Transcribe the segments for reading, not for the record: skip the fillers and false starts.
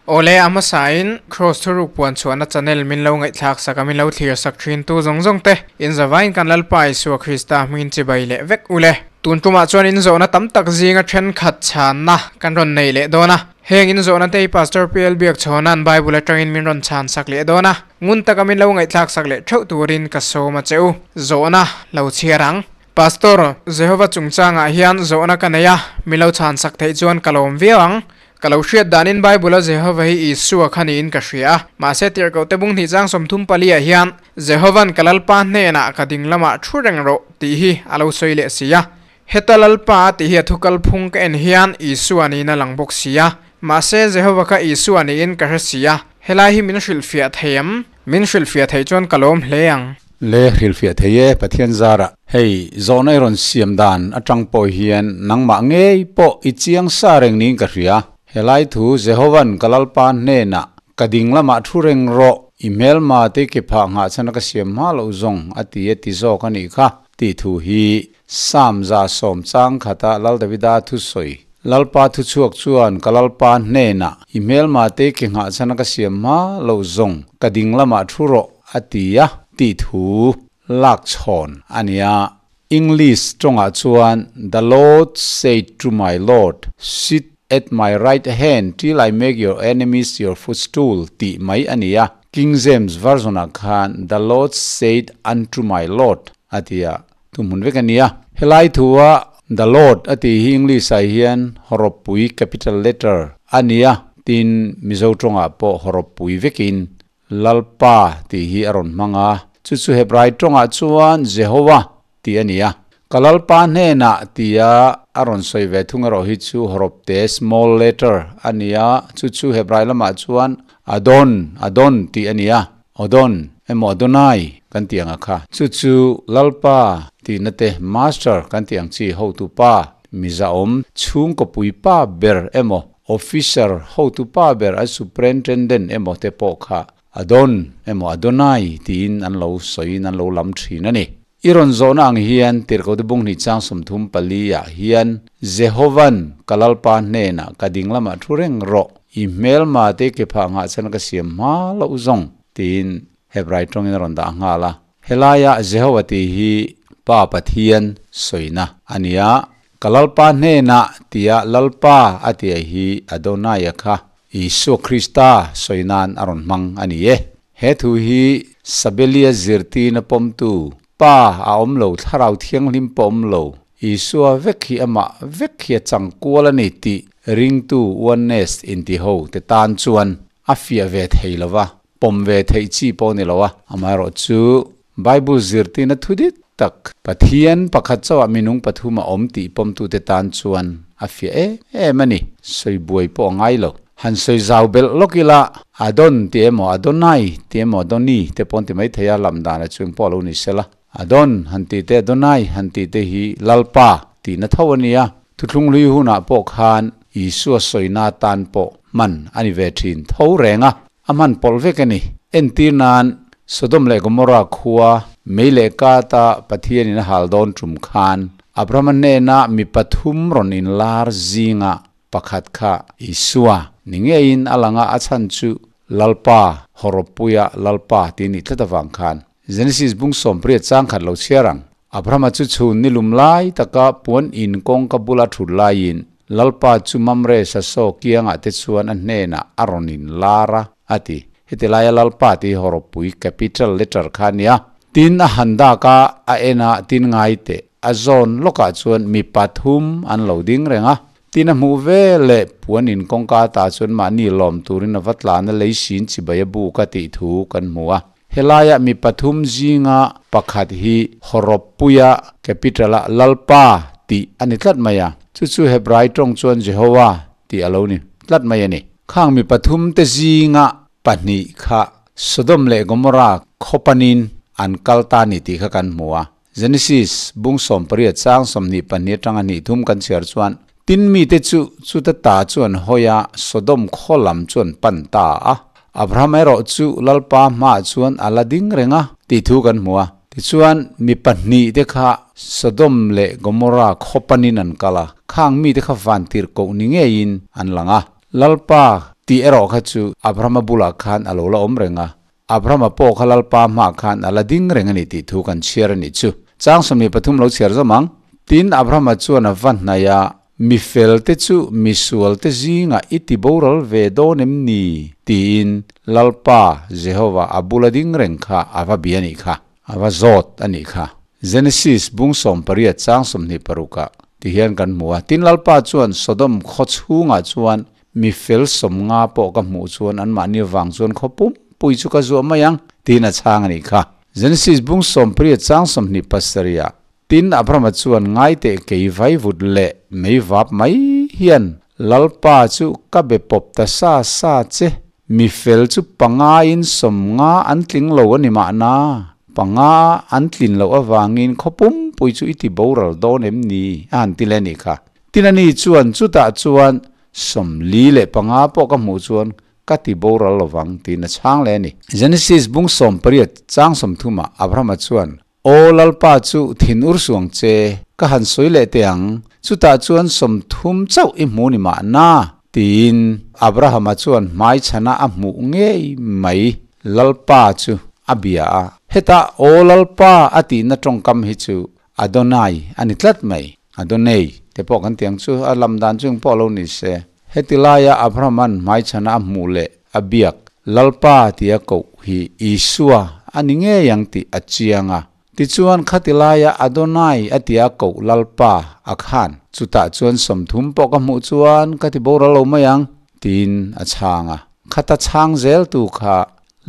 Awle a hmasain Kraws thuruk puan chhuahna channel min lo ngaihthlak sak a min lo thlir sak thin tu zawng zawng te in zavain kan Lalpa Isua Krista hmingin chibai leh vek ule. Tun tumah chuan in zawhna tam tak zinga thenkhat chhanna kan rawn nei leh dawn a. Heng in zawhna te hi Pastor PL Biakchhawna'n Bible atangin min rawn chhan sak leh dawn a. Ngun taka min lo ngaihthlak sak leh theuh turin ka sawm a che u. Zawhna lo chhiar ang. Pastor, Jehova chungchangah hian zawhna ka nei a, min lo chhan sak theih chuan ka lawm viau ang. Ka lo hriat danin Bible-a Jehova hi Isua kha niin ka hria a, mahse tirhkohte bung hnih chang 34 ah hian Jehova'n ka Lalpa hnenah ka ding lamah thu reng rawh tih hi a lo sawi leh si a. Heta Lalpa a tih hi a thukal phung ka en hian Isua niin a lang bawk si a, mahse Jehova kha Isua niin ka hre si a, helai hi min hrilhfiah thei em? Min hrilhfiah theih chuan ka lawm hle ang. Le hrilhfiah thei e, Pathian zarah. Hei, zawhna i rawn siam dan atang pawh hian nangmah ngei pawh i chiang sa reng niin ka hria. Helai thu Jehova'n ka Lalpa hnenah, Ka ding lamah thu reng rawh, i hmelma te ke phah nghah chhan a ka siam hma loh zawng a ti a ti zawk a nih kha, tih thu hi Psalm 110 chang khata Lal Davida thusawi. Lalpa thuchhuak chuan ka Lalpa hnenah, I hmelma te ke nghah chhan a ka siam hma loh zawng, ka ding lamah thu rawh, a ti a, tih thu lak chhawn a nia. English tawngah chuan The Lord said to my Lord, Sit at my right hand till I make your enemies your footstool tih mai a nia. King James Version-ah khan The Lord said unto my Lord a ti a, thuhmun vek a nia. Helai thua The Lord a tih hi English-ah hian hawrawppui, capital letter, a nia, tin Mizo tawngah pawh hawrawppui vekin Lalpa tih hi a rawn hmang a, chu chu Hebrai tawngah chuan Jehovah tih a ni a. Ka Lalpa hnenah tia a rawn sawi ve thung erawh hi chu hawrawpte, small letter, a ni a, chu chu Hebrai lamah chuan Adon, Adon tih a ni a, Odon emaw Adonai kan tih ang a kha. Chu chu Lalpa tihna te, Master kan tih ang chi, hotupa, mizaawm, chhungkawpui pa ber emaw Officer, hotu pa ber an Superintendent emaw te pawh kha Adon emaw Adonai tiin an lo sawiin an lo lam thin a ni. I rawn zawhna ang hian Tirhkohte bung hnih chang 34 ah hian Jehova'n ka Lalpa hnenah ka ding lamah thu reng rawh, i hmelma te ke phah nghah chhan ka siam hma loh zawng tiin Hebrai tawngin a rawn dah nghal a. Helaia Jehova tih hi Pa Pathian sawina a ni a, Ka Lalpa hnenah tia Lalpa a tia hi Adonai-a kha Isua Krista sawi nan a rawn hmang a ni e. He thu hi Sabelia zirtirna pawmtu, Pa a awm lo, Thlarau Thianghlim pawh awm lo, Isua vek hi amah vek hi a chang kual a ni tih ringtu Oneness intiho te tan chuan a fiah ve thei lo va, pawm ve theih chi pawh a ni lo a. Amaherawhchu Bible zirtirna thu dik tak, Pathian pakhat chauhah minung pathum a awm tih pawmtute tan chuan a fiah em em a ni. Sawi buai pawh a ngai lo. Han sawi zau belh lawk ila, Adon tih emaw, Adonai tih emaw, Adoni te pawh an ti mai thei a, lam dan a chuang pawh a lo ni sela. Adon han tih te, Adonai han tih te hi Lalpa tihna tho a ni a. Thuthlung hlui hunah pawh khan Isua sawina atan pawh hman a ni ve thin tho reng a. A hman pawlh vek a ni. Entir nan, Sodom leh Gomorrah khua mei leh kata Pathianin a hal dawn tum khan Abrahama hnena mi pathum rawn inlar zinga pakhat kha Isua ni ngeiin a lang a, a chhan chu Lalpa, hawrawppuia Lalpa tih nih tlat avang khan. Genesis bung 18 chang khat lo chhiar ang. Abrahama chu chhun ni lum lai taka puan in kawngka bula thut laiin Lalpa chu Mamre sasaw kiangah te chuan a hnenah a rawn in lar a, a ti. Heti laia Lalpa tih hi hawrawppui, capital letter, kha a nia. Tin, a han dak a, a en a, tin ngai teh. A zawn lawkah chuan mi pathum an lo ding reng a. Tin, a hmuh ve leh puan in kawngka ta chuan mahni lawm turin a va tlan a, lei sin chibai a buk a tih thu kan hmu a. Helaia mi pathum zinga pakhat hi hawrawppuia, capital-a Lalpa tih a ni tlat mai a. Chu chu Hebrai tawng chuan Jehovah tih a lo ni tlat mai a ni. Khang mi pathum te zinga pahnih kha Sodom leh Gomorrah khaw panin an kal ta ni tih kha kan hmu a. Genesis bung 18 chang 22 atanga hnih thum kan chhiar chuan, Tin mite chu chuta ta chu an hawi a, Sodom khaw lam chu an pan ta a. Abraham erawh chu Lalpa hmaah chuan a la ding reng a, tih thu kan hmu a. Tichuan, mi pahnih te kha Sodom leh Gomorrah khaw panin an kal a, khang mite kha van tirhkoh ni ngeiin an lang a. Lalpa tih erawh kha chu Abrahama bulah khan a lo la awm reng a, Abrahama pawh kha Lalpa hmaah khan a la ding reng a ni tih thu kan chhiar a nih chu. Chang 23 lo chhiar zawm ang. Tin, Abrahama chuan a va hnaih a, Mi felte chu mi sualte zingah i ti boral ve dawn em ni? tiin Lalpa Jehova a bula ding reng kha a va bia a nih kha, a va zawt a nih kha. Genesis bung 18 chang 26 ah ti hian kan hmu a, Tin Lalpa chuan Sodom khaw chhungah chuan mi fel 50 pawh ka hmuh chuan anmahni avang chuan khaw pumpui chu ka zuah mai ang, tiin a chhang a nih kha. Genesis bung 18 chang 27 ah Tin, Abrahama chuan, Ngai teh kei vai vut leh mei vap mai hian Lalpa chu ka be pawp ta sa sa che, mi fel chu pangain 50 an tling lo a ni mahna, panga an tlin loh avangin khaw pumpui chu i ti boral dawn em ni? a han ti leh a nih kha. Tin, ani chuan, Chutah chuan 45 pawh ka hmuh chuan ka ti boral lovang, tiin a chhang leh a ni. Genesis bung 18 chang 30 ah Abrahama chuan, Aw Lalpa chu thin ur suang che, ka han sawi leh teh ang, chutah chuan 30 chauh i hmu ni mahna, tiin Abrahama chuan hmaichhana a hmuh ngei mai Lalpa chu a bia a. Hetah Aw Lalpa a tihna tawngkam hi chu Adonai a ni tlat mai. Adonai te pawh kan ti ang chu, a lam dan chu eng pawh lo ni se. Heti laia Abrahama'n hmaichhana a hmuh leh a biak Lalpa tia koh hi Isua a ni ngei ang tih a chiang a. Tichuan khati laia Adonai a tia koh Lalpa a khan, chutah chuan 30 pawh ka hmuh chuan ka ti boral lo mai ang, tiin a chhang a. Khata chhang zeltu kha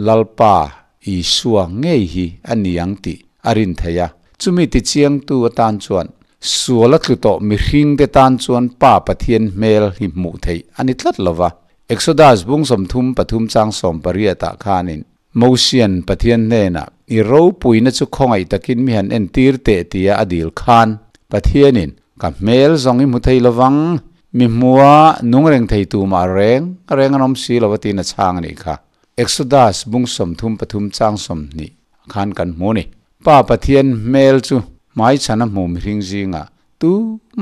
Lalpa Isua ngei hi a ni ang tih a rin theih a. Chumi tichiangtu atan chuan sual a tlu tawh mihringte tan chuan Pa Pathian hmel hi hmuh theih a ni tlat lo va. Exodus bung 33 chang 18 ah khanin Mosian Pathian hnenah i ropuina chu khawngaih takin mi han entir teh tia a dil khan Pathianin ka hmel zawng i hmu thei lovang, mi hmua nung reng thei tu mah reng reng an awm si lo a tiin a chhang a nih kha. Exodus bung 33 chang 20 khan kan hmu a ni. Pa Pathian hmel chu hmaichhan a hmu mihring zingah tu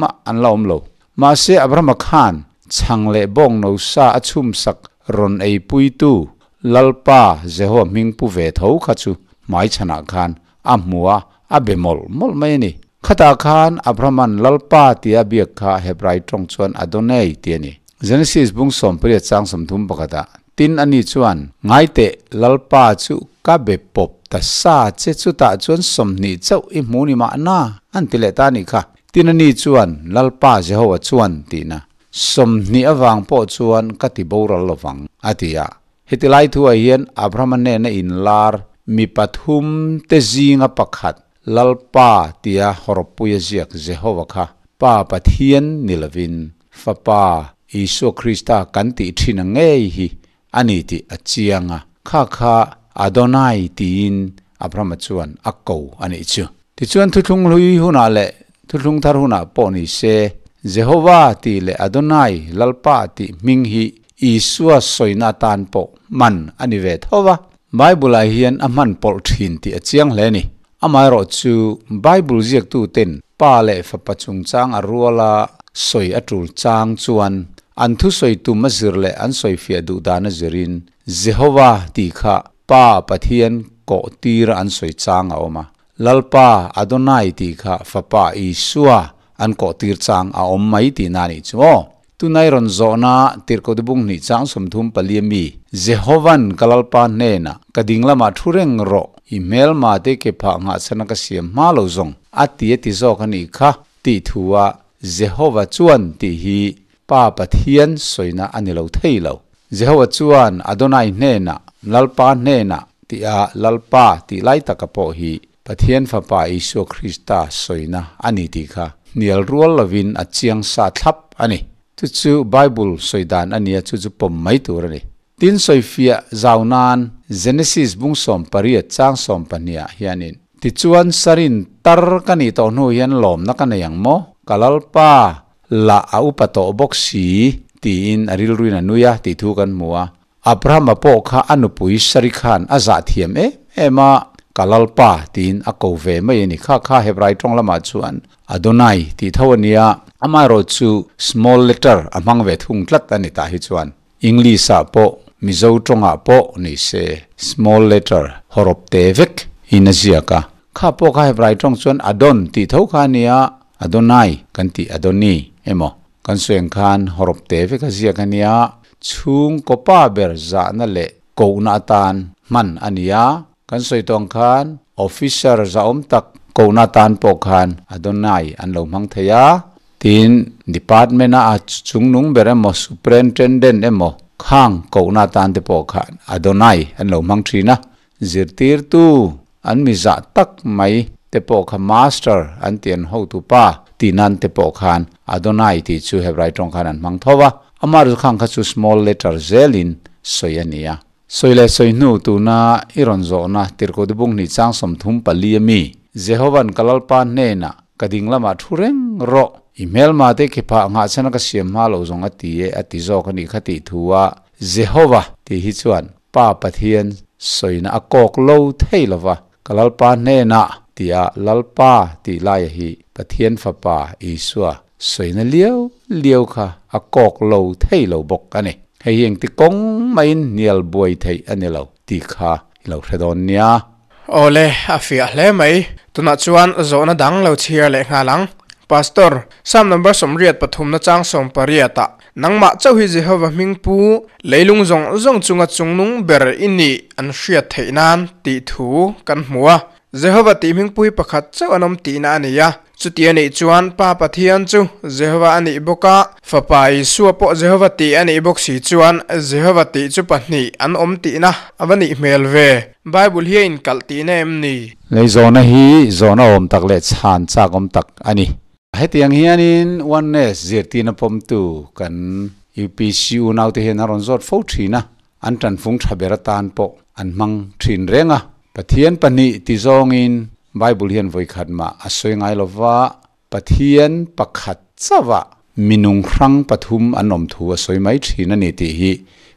mah an la awm lo. Mahse Abrahama khan chhang leh bawng no sa a chhum sak rawn ei puitu Lalpa Jehoa hming pu ve tho kha chu hmaichhanah khan a hmu a, a be mawlh mawlh mai a ni. Khatah khan Abrahama'n Lalpa tia a biak kha Hebrai tawng chuan Adonai ti a ni. Genesis bung 18 chang 31 ah Tin ani chuan, Ngai teh, Lalpa chu ka be pawp ta sa che, chutah chuan 20 chauh i hmu ni mahna, an ti leh ta a nih kha. Tin ani chuan, Lalpa Jehovah chuan, tihna, 20 avang pawh chuan ka ti boral lovang, a ti a. Heti lai thuah hian Abrahama hnena inlar mi pathum te zinga pakhat, Lalpa tia hawrawppuia ziak Jehovah kha Pa Pathian ni lovin Fapa Isua Krista kan tih thin a ngei hi a ni tih a chiang a, kha kha Adonai tiin Abrahama chuan a ko a nih chu. Tichuan thuthlung hlui hunah leh thuthlung thar hunah pawh ni se, Jehovah tih leh Adonai, Lalpa tih hming hi Isua sawina atan pawh hman a ni ve tho va. Bible-ah hian a hman pawlh thin tih a chiang hle a ni. Amaherawh chu Bible ziaktuten Pa leh Fapa chungchang a ruala sawi a tul chang chuan an thusawi tum a zir leh an sawifiah duh dan a zirin Jehovah tih kha Pa Pathian kawh tira an sawi chang a awm a, Lalpa Adonai tih kha Fapa Isua an kawh tir chang a awm mai tihna a nih chu aw. Tunai rawn zawhna Tirhkoh bung hnih chang 34 a mi, Jehovan ka Lalpa hnenah, Ka ding lamah thu reng rawh, i hmelma te ke phah nghah chhana ka siam hma lo zawng, a ti a ti zawk a nih kha, tih thu a Jehova chuan tih hi Pa Pathian sawina a ni lo thei lo. Jehova chuan Adonai hnenah, Lalpa hnenah tih a Lalpa tih lai taka pawh hi Pathian Fapa Isua Krista sawina a ni tih kha hnial rual lovin a chiang sa thlap a ni. Chu chu Bible sawi dan a nia, chu chu pawm mai tur a ni. Tin sawifiah zau nan Genesis bung 18 chang 12 ah hianin, Tichuan Sarin tar ka nih tawh hnu hian lawmna ka nei ang maw? Ka Lalpa lah a upa tawh bawk si, tiin a rilruin a nui a tih thu kan hmu a. Abrahama pawh kha a nupui Sari khan a zah thiam em em a, ka Lalpa tiin a ko ve mai a ni. Kha kha Hebrai tawng lamah chuan Adonai tih tho a nia, amaherawh chu small letter a hmang ve thung tlat a ni tah hi chuan. English ah pawh Mizo tawngah pawh ni se small letter hawrawp te vek in a ziak a. Kha pawh kha Hebrai tawng chuan Adon tih tho kha a nia, Adonai kan tih Adoni emaw kan sawi ang khan hawrawp te vek a ziak a nia. Chhungkaw pa ber zahna leh kohna atan hman a ni a, kan sawi tawh ang khan officer zahawm tak kohna atan pawh khan Adonai an lo hmang thei a. Tin, department-a a chungnung ber emaw, superintendent emaw khang kohna atan te pawh khan Adonai an lo hmang thin a. Zirtirtu an mi zah tak mai te pawh kha master an ti an hotu pa tih nan te pawh khan Adonai tih chu Hebrai tawng khan an hmang tho a. Amah ru khang kha chu small letter zelin sawi a ni a. Sawi leh sawi hnu tuna i rawn zawhna Tirhkoh Dubung hnih chang 34 a mi Jehovan ka Lalpa hnenah Ka ding lamah thu reng rawh. I hmelma te khi phah nghah chhan a ka siam hma lo zawng a ti e, a ti zawk a nih kha tih thu a Jehova tih hi chuan Pa Pathian sawina a kawk lo thei lo va, ka Lalpa hnenah tia Lalpa tih laia hi Pathian Fapa Isua sawina liau liau kha a kawk lo thei lo bawk a ni. Hei hi engti kawng maiin hnial buai theih a ni lo tih kha i lo hre dawn nia. Awle, a fiah hle mai. Tunah chuan zawhna dang lo chhiar leh nghal ang. Pastor, Psalm number 83 na chang 18 ah, Nangmah chauh hi Jehova hming pu, leilung zawng zawng chunga chungnung ber i nih an hriat theih nan tih thu kan hmu a. Jehova tih hming pu hi pakhat chauh an awm tihna a ni a. Chuti a nih chuan Pa Pathian chu Jehova a nih bawk a, Fapa Isua pawh Jehova tih a nih bawk si chuan Jehova tih chu pahnih an awm tihna a va nih hmel ve. Bible hi a inkalh tihna em ni? Lei zawhna hi zawhna awm tak leh chhan chak awm tak a ni. Hetiang hianin Oneness zirtirna pawmtu kan UPC unaute hian a rawn zawt fo thin a, an tanfung tha ber atan pawh an hmang thin reng a. Pathian pahnih ti zawngin Bible hian vawikhat mah a sawi ngai lo va, Pathian pakhat chauhah minung hrang pathum an awm thu a sawi mai thin a ni tih hi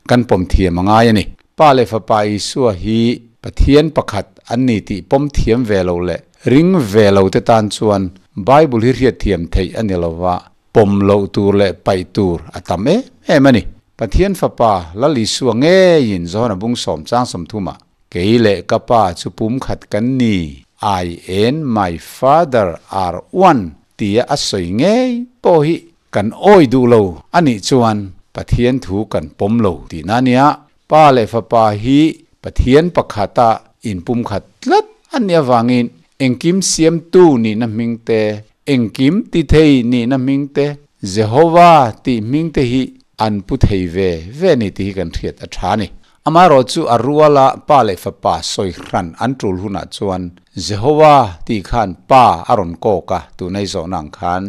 kan pawm thiam a ngai a ni. Pa leh Fapa Isua hi Pathian pakhat an ni tih pawm thiam ve lo leh ring ve lo te tan chuan Bible hi hriat thiam theih a ni lo va, pawm loh tur leh paih tur a tam em em a ni. Pathian Fapa Lal Isua ngeiin Johana bung sawm chang sawmthumah Kei leh ka pa chu pum khat kan ni, I and my father are one tia a sawi ngei pawh hi kan awi duh lo a nih chuan Pathian thu kan pawm lo tihna a nia. Pa leh Fapa hi Pathian pakhata inpumkhat tlat a nih avangin engkim siamtu nihna hming te, engkim tithei nihna hming te, Jehova tih hming te hi an pu thei ve ve a ni tih hi kan hriat a tha a ni. Amaherawh chu a ruala Pa leh Fapa sawi hran an tul hunah chuan Jehova tih khan Pa a rawn kawk a, tunai zawhna ang khan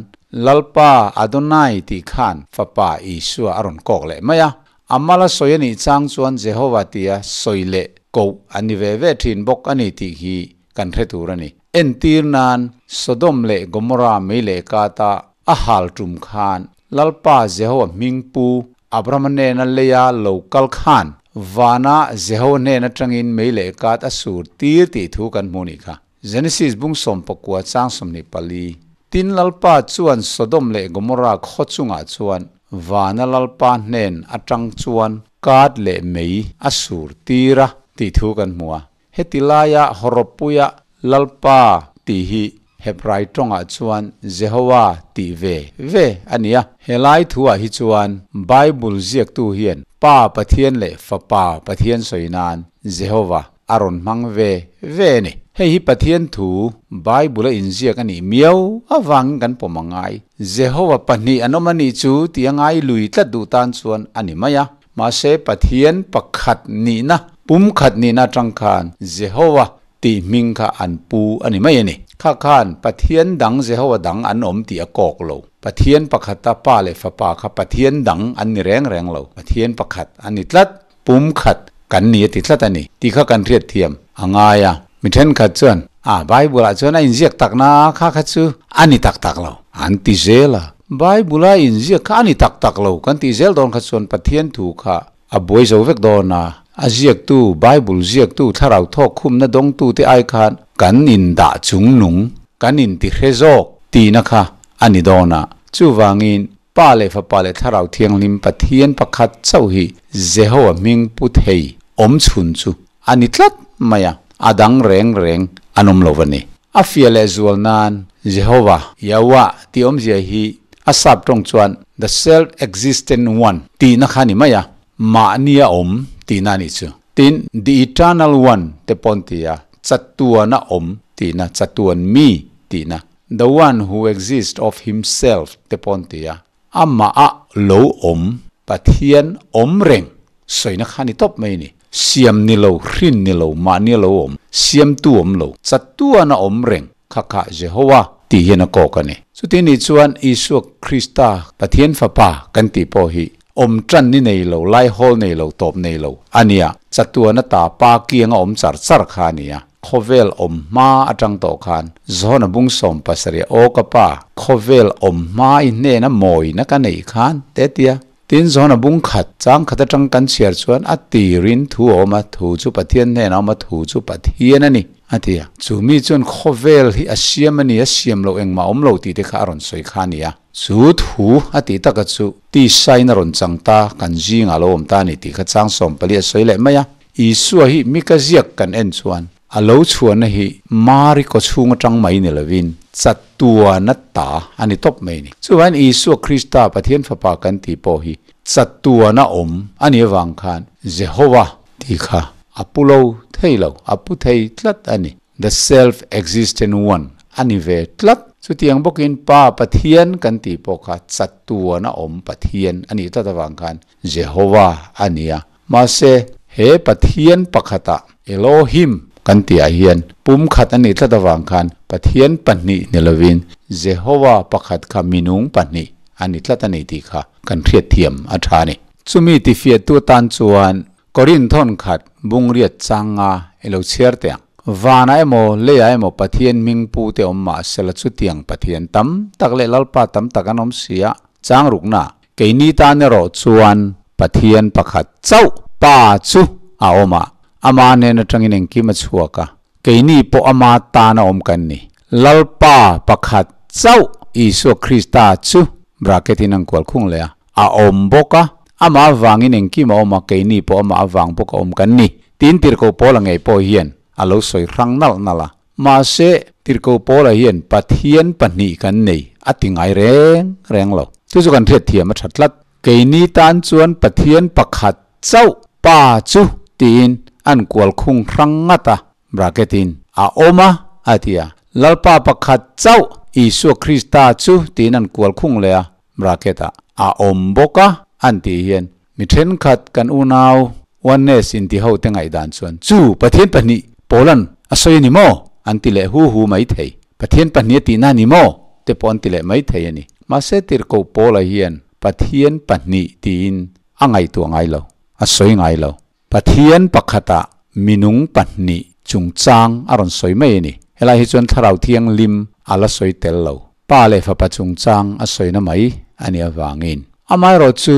Lalpa Adonai tih khan Fapa Isua a rawn kawk leh mai a. A mala sawi a nih chang chuan Jehova tia sawi leh koh an ni ve ve thin bawk a ni tih hi kan hre tur a ni. Entir nan Sodom leh Gomorrah mei leh kata a hal tum khan Lalpa Jehova hming pu Abrahama hnena leia lo kal khan vana Jehova hnen atangin mei leh kat a sur tir tih thu kan hmu nih kha. Genesis bung 19 chang 24. Tin Lalpa chuan Sodom leh Gomorrah khaw chungah chuan vana Lalpa hnen atang chuan kat leh mei a sur tir a tih thu kan hmu a. Heti laia hawrawppuia Lalpa tih hi Hebrai tawngah chuan Jehovah tih ve ve a ni a. Helai thuah hi chuan Bible ziaktu hian Pa Pathian leh Fapa Pathian sawi nan Jehovah a rawn hmang ve ve a ni. Hei hi Pathian thu Bible a inziak a nih miau avangin kan pawm a ngai. Jehovah pahnih an awm a nih chu tih a ngai lui tlat duh tan chuan a ni mai a. Mahse, Pathian pakhat nihna, pumkhat nihna atang khan Jehova tih hming kha an pu a ni mai a ni. Kha khan Pathian dang Jehova dang an awm tih a kawk lo. Pathian pakhata Pa leh Fapa kha Pathian dang an ni reng reng lo. Pathian pakhat a ni tlat, pumkhat kan ni a ti tlat a ni tih kha kan hriat thiam a ngai a. Mi thenkhat chuan, A, Bible-ah chuan a inziak takna kha kha chu a ni tak tak lo, an ti zel a. Bible-a inziak kha a ni tak tak lo kan tih zel dawn kha chuan Pathian thu kha a buai zo vek dawn a. A ziaktu, Bible ziaktu, thlarau thawk khumna dawngtute ai khan kan indah chung nung, kan intihre zawk tihna kha a ni dawn a. Chuvangin. Pa leh Fapa leh Thlarau Thianghlim Pathian pakhat chauh hi Jehovah hming pu thei awm chhun chu a ni tlat mai a, a dang reng reng an awm lo va ni. A fiah leh zual nan Jehovah, Yahweh, tih awmzia hi a sap tawng chuan The Self-Existent One tihna kha a ni mai a, mahnia awm tihna a nih chu. Tin, The Eternal One te pawh an ti a, chatuana awm tihna, chatuan mi tihna. The One who exists of himself te pawh an ti a, amah a lo awm, Pathian awm reng sawina kha a ni tawp mai a ni. Siam ni lo, hrin ni lo, mahni a lo awm, siamtu awm lo, chatuan a awm reng kha kha Jehovah tih hian a kawk a ni. Chuti nih chuan Isua Krista, Pathian Fapa kan tih pawh hi awm tan ni nei lo, laihawl nei lo, tawp nei lo a nia, chatuan ata Pa kiang a awm char char kha a ni a. Khawvel awm hma atang tawh khan John-a bung 70 aw ka pa, khawvel awm hma i hnena mawina ka neih khan te tia. Tin John-a bung khat, chang khat atang kan chhiar chuan a tirin thu a awm a, thu chu Pathian hnenah a awm a, thu chu Pathian a ni, a ti a. Chu mi chuan khawvel hi a siam a ni, a siam loh engmah awm lo tih te kha a rawn sawi kha a ni a. Chu thu a tih taka chu tisain a rawn chang ta, kan zingah a lo awm ta a ni tih kha chang 14 a sawi leh mai a. Isua hi mika ziak kan en chuan a lo chhuahna hi Mari kaw chhung atang mai ni lovin chatuana ta a ni tawp mai a ni. Chuvangin Isua Krista Pathian Fapa kan tih pawh hi chatuana awm a nih avang khan Jehovah tih kha a pu lo thei lo, a pu thei tlat a ni. The Self-Existent One a ni ve tlat. Chutiang bawkin Pa Pathian kan tih pawh kha chatuana awm Pathian a nih tlat avang khan Jehovah a ni a. Mahse, he Pathian pakhatah Elohim kan tihah hian pumkhat a nih tlat avang khan Pathian pahnih ni lovin Jehovah pakhat kha minung pahnih a ni tlat a ni tih kha kan hriatthiam a tha a ni. Chumi tifiahtu atan chuan Korinth khat bungriat changa i lo chhiar teh ang. Vanah emaw, leiah emaw Pathian hming pute awm mah sela chutiang Pathian tam tak leh Lalpa tam tak an awm si a, chang rukna Keini tan erawh chuan Pathian pakhat chauh Pa chu a awm a, ama hnen atangin engkim a chhuak a, keini pawh ama tana awm kan ni. Lalpa pakhat chauh Isua Krista chu bracket in an kual khung leh a, a awm bawk a, amah avangin engkim a awm a, keini pawh amah avang bawk a awm kan ni. Tiin Tirhkoh Paula ngei pawh hian a lo sawi hrang nalh nalh a. Mahse, Tirhkoh Paula hian Pathian pahnih kan nei a ti ngai reng reng lo. Chu chu kan hriatthiam a tha tlat. Keini tan chuan Pathian pakhat chauh Pa chu tiin an kual khung hrang ngat a, bracket in a awm a, a ti a. Lalpa pakhat chauh Isua Krista chu tiin an kual khung leh a, bracket ah a awm bawk a, an tih hian mi thenkhat kan unau Oneness inti ho te ngaihdan chuan chu Pathian pahnih Paulan a sawi a ni maw? an ti leh hu hu mai thei. Pathian pahnih a tihna a ni maw? te pawh an ti leh mai thei a ni. Mahse Tirhkoh Paula hian Pathian pahnih tiin a ngaihtuah ngai lo, a sawi ngai lo. Pathian pakhatah minung pahnih chungchang a rawn sawi mai a ni. Helai hi chuan Thlarau Thianghlim a la sawi tel lo. Pa leh Fapa chungchang a sawina mai a nih avangin. Amaherawh chu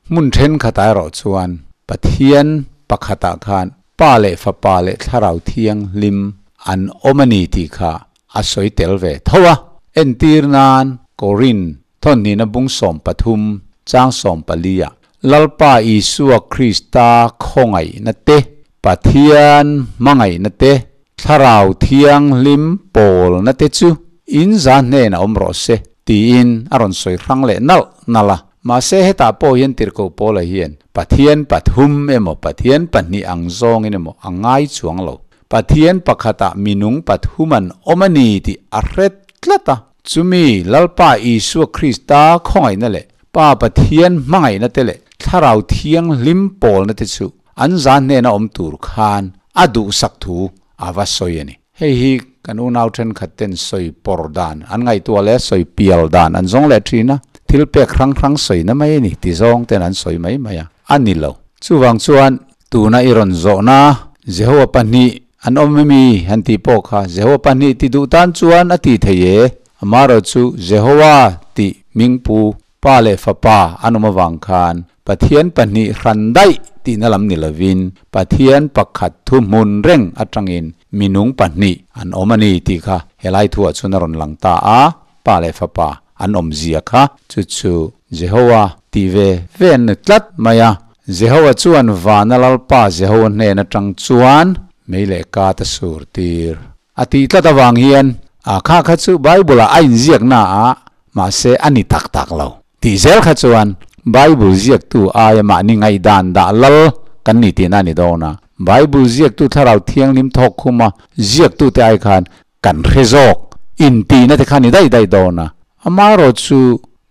hmun thenkhatah erawh chuan Pathian pakhatah khan Pa leh Fapa leh Thlarau Thianghlim an awm a ni tih kha a sawi tel ve tho a. Entir nan Korin Thawnhnihna bung 13 chang 14 ah Lalpa Isua Krista khawngaihna te, Pathian hmangaihna te, Thlarau Thianghlim pawlna te chu in za hnenah awm rawh se tiin a rawn sawi hrang leh nalh nalh a. Mahse hetah pawh hian Tirhkoh Paula hian Pathian pathum emaw Pathian pahnih ang zawngin emaw a ngai chuang lo. Pathian pakhatah minung pathum an awm a ni tih a hre tlat a. Chumi Lalpa Isua Krista khawngaihna leh Pa Pathian hmangaihna te leh Thlarau Thianghlim pawlna te chu an za hnena awm tur khan a duhsak thu a va sawi a ni. Hei hi kan unau thenkhat ten sawi pawr dan an ngaihtuah leh sawi pial dan an zawng leh thin a, thil pek hrang hrang sawina mai a ni ti zawng ten an sawi mai mai a, a ni lo. Chuvang chuan tuna i rawn zawhna Jehovah pahnih An awm emi? Han tih pawh kha Jehovah pahnih ti duh tan chuan a ti thei e. Amaherawh chu Jehovah tih hmingpu Pa leh Fapa an awm avang khan Pathian pahnih hran daih tihna lam ni lovin Pathian pakhat thu hmun reng atangin minung pahnih an awm a ni tih kha helai thuah chuan a rawn lang ta a, Pa leh Fapa an awmzia kha chu chu. Jehowa tih ve ve an ni tlat mai a. Jehowa chuan vana Lalpa Jehowa hnen atang chuan mei leh kat a sur tir a tih tlat avang hian a kha kha chu Bible ah a inziak na a, mahse a ni tak tak lo tih zel kha chuan Bible ziaktu aia mahni ngaihdan dah lal kan ni tihna a ni dawn a. Bible ziaktu Thlarau Thianghlim thawk khuma ziaktute ai khan kan hre zawk intihna te kha a ni daih daih dawn a. Amaherawh chu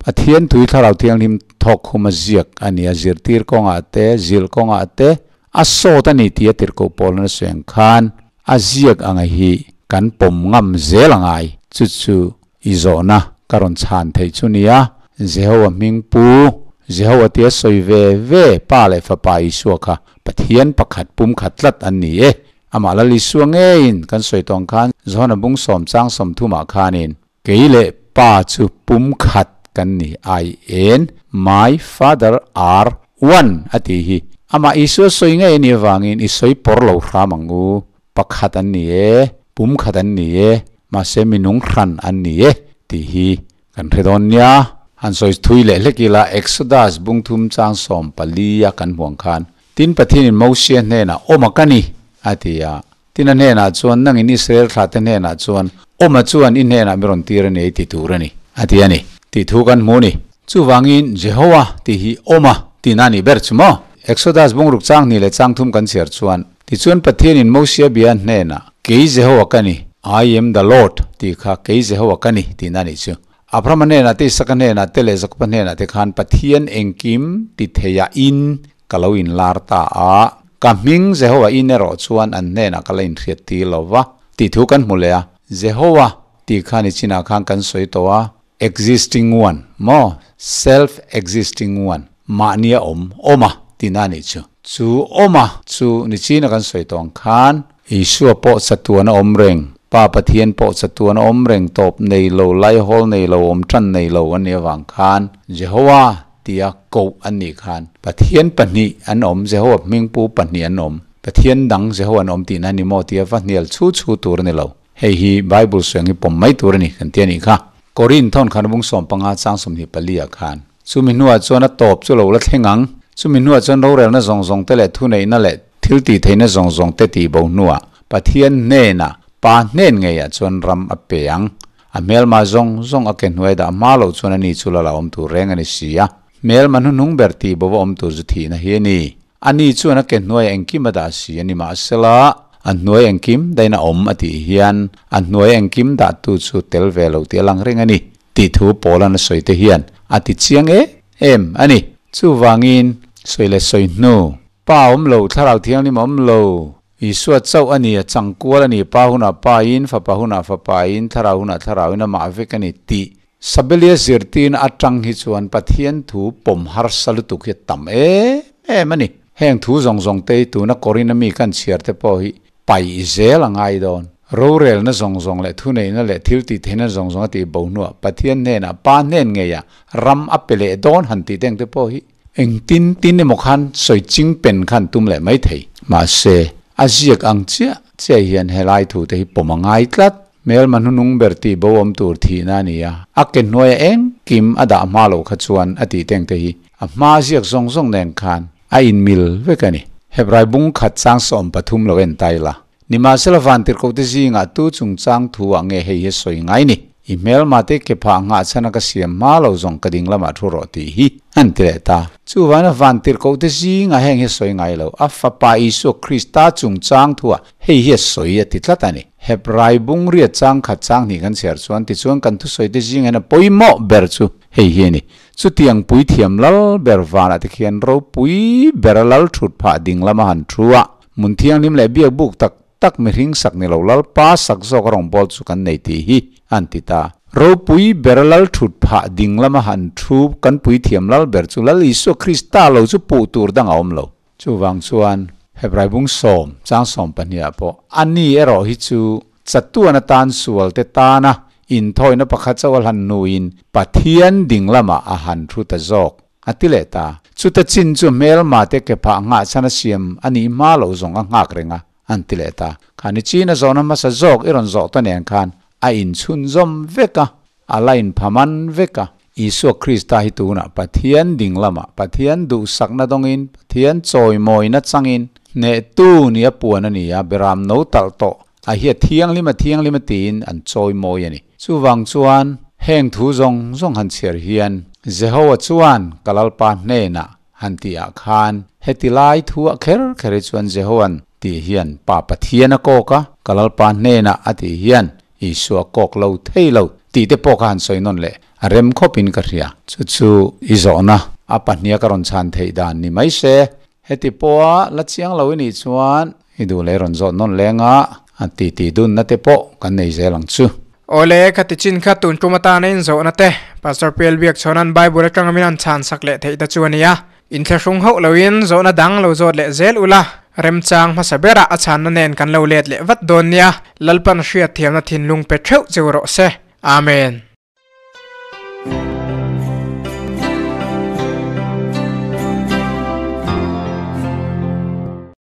Pathian tui Thlarau Thianghlim thawk khuma ziak a ni a, zirtir kawngah te, zilh kawngah te a sawt a ni tih a tirhkoh pawl nasa suih ang khan a ziak anga hi kan pawm ngam zel a ngai. Chu chu i zawhna ka rawn chhan theih chu nia, Jehowa hming pu, Jehowa tia sawi ve ve Pa leh Fapa Isua kha Pathian pakhat pumkhat tlat an ni e. Amah Lal Isua ngeiin kan sawi tawng khan Johana bung sawm chang sawmthumah khanin, Kei leh Pa chu pumkhat kan ni, I and my Father are one a tih hi. Amah Isua sawi ngei a nih avangin i sawi pawr lo hram ang u. Pakhat an ni e, pumkhat an ni e, mahse minung hran an ni e tih hi kan hre dawn nia. Han sawi thui leh hlek ila Exodus bung thum chang 14 a kan hmuang khan Tin Pathianin Mosia hnenah awm a ka ni a ti a. Tin a hnenah chuan, Nangin Israel thlahte hnenah chuan awm a chuan i hnenah mi rawn tir a ni ei ti tur a ni, a ti a ni, tih thu kan hmu a ni. Chuvangin Jehowa tih hi awm a tihna a nih ber chu maw? Exodus bungruk chang hnih leh chang thum kan chhiar chuan, Tichuan Pathianin Mosia bia hnenah, Kei Jehowa ka ni, I am the Lord, tih kha Kei Jehowa ka ni tihna a nih chu. Abrahama hnenah te, Isaka hnenah te leh Jakoba hnenah te khan Pathian engkim ti theiah in ka lo inlar ta a, ka hming Jehowa in erawh chuan an hnenah ka la inhriat tir lo va tih thu kan hmu leh a. Jehowa tih khan i chinah khan kan sawi tawh a, existing one maw, self existing one, mahnia awm, awma tihna a nih chu. Chu awma chu nichina kan sawi tawh ang khan Isua pawh chatuan a awm reng, Pa Pathian pawh chatuan a awm reng tawp nei lo, laihawl nei lo, awm tan nei lo an nih avang khan Jehowa tia koh an nih khan Pathian pahnih an awm, Jehowa hmingpu pahnih an awm, Pathian dang Jehowa an awm tihna a ni maw tia va hnial chhu chhu tur a ni lo. Hei hi Bible suang hi pawm mai tur a ni kan ti a nih kha. Korin thawn khan bung 15 chang 24 ah khan chumi hnuah chuan a tawp chu lo la thleng ang. Chumi hnuah chuan rorelna zawng zawng te leh thuneihna leh thil tih theihna zawng zawng te tih bo hnuah Pathian hnenah Pa hnen ngeiah chuan ram a pe ang. A hmelma zawng zawng a ke hnuai dah hma loh chuan ani chu la la awm tur reng a ni si a. Hmelma hnuhnung ber tih bo va awm tur chu thihna hi a ni. Ani chuan a ke hnuaiah engkim a dah si a ni mahsela a hnuai engkim dahin a awm a tih hian a hnuai engkim dahtu chu tel ve lo tih a lang reng a ni tih thu Paula'n a sawi te hian a ti chiang em em a ni. Chuvangin sawi leh sawi hnu, Pa awm lo, Thlarau Thianghlim awm lo, Isua chauh a ni, a chang kual a ni, Pa hunah Pa in, Fapa hunah Fapa in, Thlarau hunah Thlarau in amah vek a ni tih Sabelia zirtirna atang hi chuan Pathian thu pawm harsa lutuk hi a tam em em a ni. Heng thu zawng zawng te hi tuna Korin-a mi kan chhiar te pawh hi paih zel a ngai dawn. Rorelna zawng zawng leh thuneihna leh thil tih theihna zawng zawng a tih bo hnuah Pathian hnenah Pa hnen ngeiah ram a pe leh dawn han tih teng te pawh hi engtin tin emaw khan sawi ching pen khan tum leh mai thei. Mahse, a ziak ang chiah chiah hian helai thu te hi pawm a ngai tlat. Hmelma hnunung ber tih bo awm tur thihna a ni a, a ke hnuaia engkim a dah hma loh kha chuan a tih teng te hi a hma ziak zawng zawng nen khan a inmil vek a ni. Hebrai bung khat chang 13 lo en ta ila. Nimahsela vantirhkoh te zingah tu chungchang thu ah nge hei hi a sawi ngai ni? I hmelma te ke phah nghah chhan a ka siam hma lo zawng ka ding lamah thu rawh tih hi an ti leh ta. Chuvangin vantirhkoh te zingah heng hi a sawi ngai lo, a Fapa Isua Krista chungchang thu ah hei hi a sawi a ti tlat a ni. Hebrai bung riat chang khat chang hnih kan chhiar chuan tichuan kan thusawi te zingah hian a pawimawh ber chu hei hi a ni. Chutiang puithiam lal ber vanah te khian ropui bera lal thut phah ding lama han thu a, hmun thianghlim leh biak buk tak tak mihring sak ni lo lal pa sak zawk a rawn bawl chu kan nei tih hi an ti ta. Ropui bera lal thut phah ding lama han thu kan puithiam lal ber chu Lal Isua Krista lo chu puh tur dang a awm lo. Chuvang chuan Hebrai bung sawm chang 12 ah pawh a ni erawh hi chu chatuan atan sual te tana inthawina pakhat chauh a hlan hnuin Pathian ding lamah a han thu ta zawk a ti leh ta. Chuta chin chu hmelma te ke phah nghah chhan a siam a nih hma loh zawng a nghak reng a an ti leh ta. Kha ni chin a zawhna hmasa zawk i rawn zawh ta nen khan a inchhunzawm vek a, a la inphaman vek a. Isua Krista hi tunah Pathian ding lamah Pathian duhsakna dawngin, Pathian chawimawina changin hnehtu nia puan a ni a, beram no talh tawh a hi a thianghlim a thianghlim a tiin an chawimawi a ni. Chuvang chuan heng thu zawng zawng han chhiar hian Jehowa chuan ka Lalpa hnenah han tih ah khan heti lai thu ah kher kher hi chuan Jehowan tih hian Pa Pathian a kawk a, ka Lalpa hnenah a tih hian Isua kawk lo thei lo tih te pawh kha han sawi nawn leh a rem khawp in ka hria. Chu chu i zawhna a pahnia ka rawn chhan theih dan ni mai se. Heti pawha la chiang lo i nih chuan i duh leh rawn zawh nawn leng a, a ti ti dunna te pawh kan nei zel ang chu. Awle, ka ti chin kha tun tum atana inzawhna te, Pastor Pial Biakchhawna'n Bible atanga min han chhan sak leh theih ta chu a nia. Inthlahrung hauh loin zawhna dang lo zawt leh zel ula, remchang hmasa berah a chhanna nen kan lo let leh vat dawn nia, Lalpan hriatthiamna thinlung pe theuh cheu rawh se. Amen.